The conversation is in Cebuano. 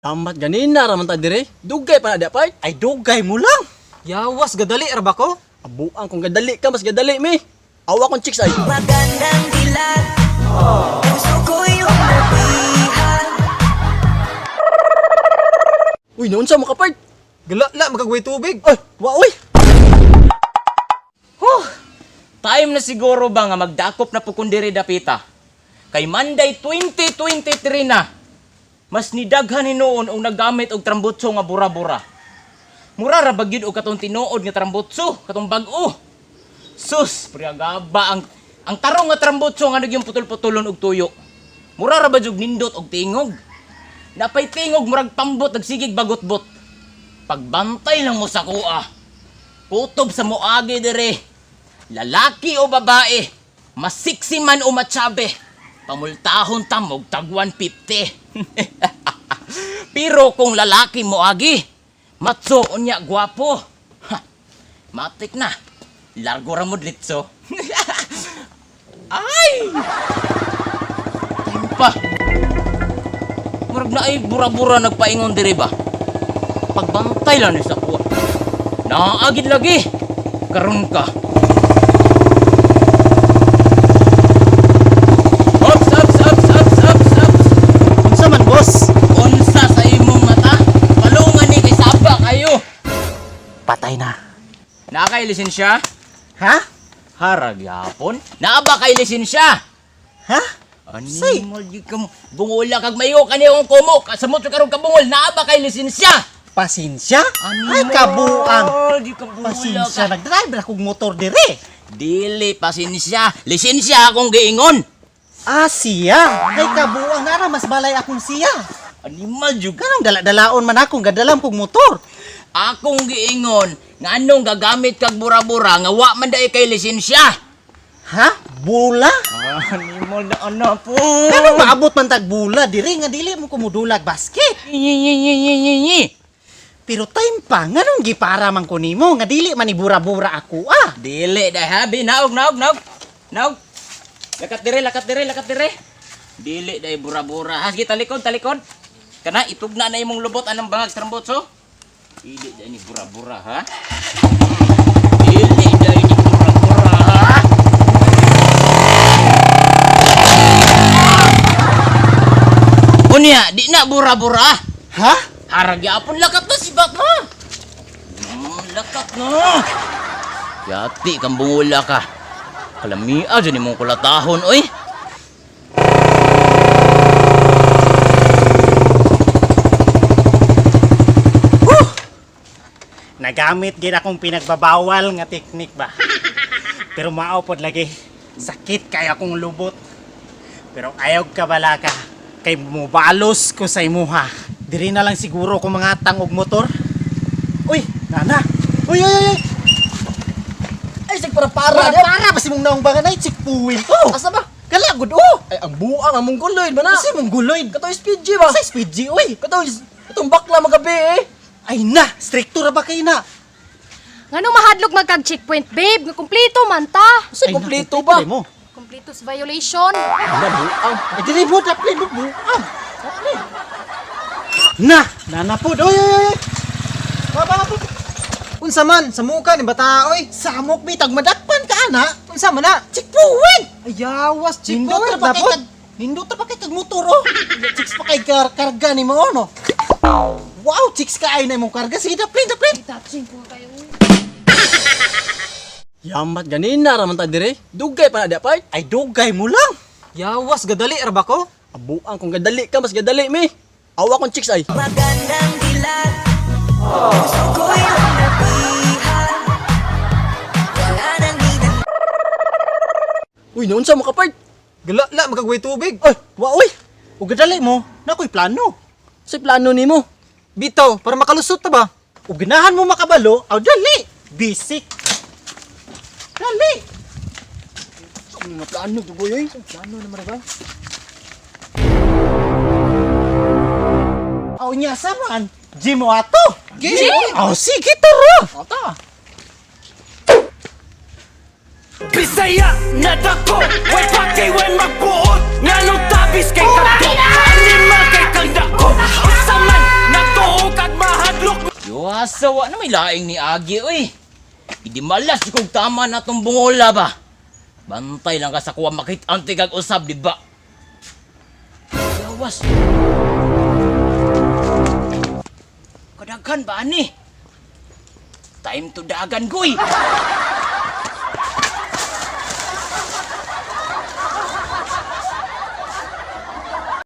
Amat ganina ra man ta dire. Dugay pa na di pa. Ay dugay mo lang. Yawas gadali ra ba ko? Abuang kung gadali ka mas gadali mi. Awa kong chicks ay. Magandang dilag. Puso ko yung nabihan. Uy, naunsa mo ka part? Gala magagway tubig. Ay, wa uy. Huh! Time na siguro ba nga magdakop na po kun diri dapita. Kay Monday 2023 na. Mas nidaghan hinuon og naggamit og trambutso nga bura-bura. Mura ra ba gyud og katong tinuod nga trambutso, katong bag-o. Sus, priagaba ang tarong nga trambutso nga nagyong putol-putulon og tuyo. Mura ra ba jud nindot og tingog? Napay tingog murag pambot nagsigig bagotbot. Pagbantay lang mo sa kuha. Kutob sa moagi dire. Lalaki o babae, masiksi man o matsabe, pamultahon tamog tag 150. Pero kung lalaki mo agi, matso unya gwapo. Ha, matik na. Largo ra mo dritso. Ay! Time pa. Murag na ay bura-bura nagpaingon dire ba? Pagbantay lang ni sa kuha. Naagid lagi. Karon ka. Ops, ops, ops, ops, ops, ops. Unsa man boss? Unsa sa imong mata? Palungan ni kay saba kayo. Patay na. Naa kay lisensya? Ha? Harag yapon. Naa ba kay lisensya? Ha? Ani mo di ka bungula kag mayo kani akong kumo. Kasamot ka karon ka bungol. Naa ba kay lisensya? Pasensya? Ani Ay kabuang. Di ka bungula Pasensya ka. nagdrive ra kog motor dire. Dili pasensya. Lisensya akong giingon. Ah, siya. Ay kabuang nara mas balay akong siya. Animal jud ka. Kanang dala-dalaon man akong gadalam kog motor. Akong giingon nganong gagamit kag bura-bura nga wa man dai kay lisensya. Ha? Bula? Animal na ana po. Kanang maabot man tag bula dire nga dili mo kumudulag basket. Yi yi yi yi yi yi. Pero time pa nganong gipara man ko nimo nga dili man ni bura-bura ako ah. Dili dai habi naog naog naog. Naog. Lakat dire, lakat dire, lakat dire. Dili dai bura-bura. Ha, sige talikod, talikod. Kana itugna na imong lubot anang bangag sa trambotso. Dili dai ni bura-bura ha. Dili dai ni bura-bura ha. Unya, di na bura-bura. Ha? Harag yapon lakat na si Batman. Lakat na. Yati kang bungula ka. Kalamia dyan imong kulatahon, oy. Nagamit gid akong pinagbabawal nga teknik ba. Pero mao pod lagi. Sakit kay akong lubot. Pero ayaw ka bala ka kay mubalos ko sa imuha. Diri na lang siguro ko mga tangog motor. Uy, nana. Uy, uy, uy, uy. Ay sig para para Para di. para ba si mong naong bangan ay checkpoint ko. Asa ba? Kalagod oh. Ay ang buang ang mongoloid ba na? Kasi mong guloy. Kato speed G ba? Sa speed G, uy. Kato katong bakla magabi eh. Ay na, stricto ra ba kay na? Ngano mahadlok magkag checkpoint, babe? Nga kumpleto man ta. Sa Ay, na, kompleto ba? kompleto mo. Kumpleto sa violation. Ana buang. Ay dili mo daplin mo buang. Daplin. Na, nana pod. Oy, oy, oy. Baba po. Unsa man sa muka ni bata oy. Samok bitag madakpan ka ana. Unsa man na? Checkpoint. Ay yawas Nindot checkpoint ra pa na kay po. kag nindot ra pa kay kag motor oh. Chicks pa kay karga ni mo no. Wow, chicks ka ay na imong karga. Sige, daplin, daplin. Touching ko kayo. Yamat ganina ra man ta dire. Dugay pa na di pa. Ay dugay mo lang. Yawas gadali ra ba ko? Abuang kung gadali ka mas gadali mi. Awa kong chicks ay. Magandang dilag. Puso ko yung nabihan. Wala nang hinang. Uy, naunsa mo ka part? Gala magagway tubig. Oy, wa oy. Ug gadali mo, nakoy plano. Sa plano nimo. Bitaw para makalusot ta ba? Ug ganahan mo makabalo, aw dali. Bisik. Dali. Sa mga plano dugoy oy. Sa plano naman ba? Aw nya sa man. G mo ato. G? Aw sige tara. Ata. Bisaya na dako, way pakay way magbuot. Nganong tabis kay kadto, animal kay kang dako. Usa man Asa wa na may laing ni Agi oy. Hindi malas kog tama na tong bungola ba. Bantay lang ka sa kuwa makit ang tigag usab di ba? Gawas. Kadaghan ba ani? Time to dagan goy.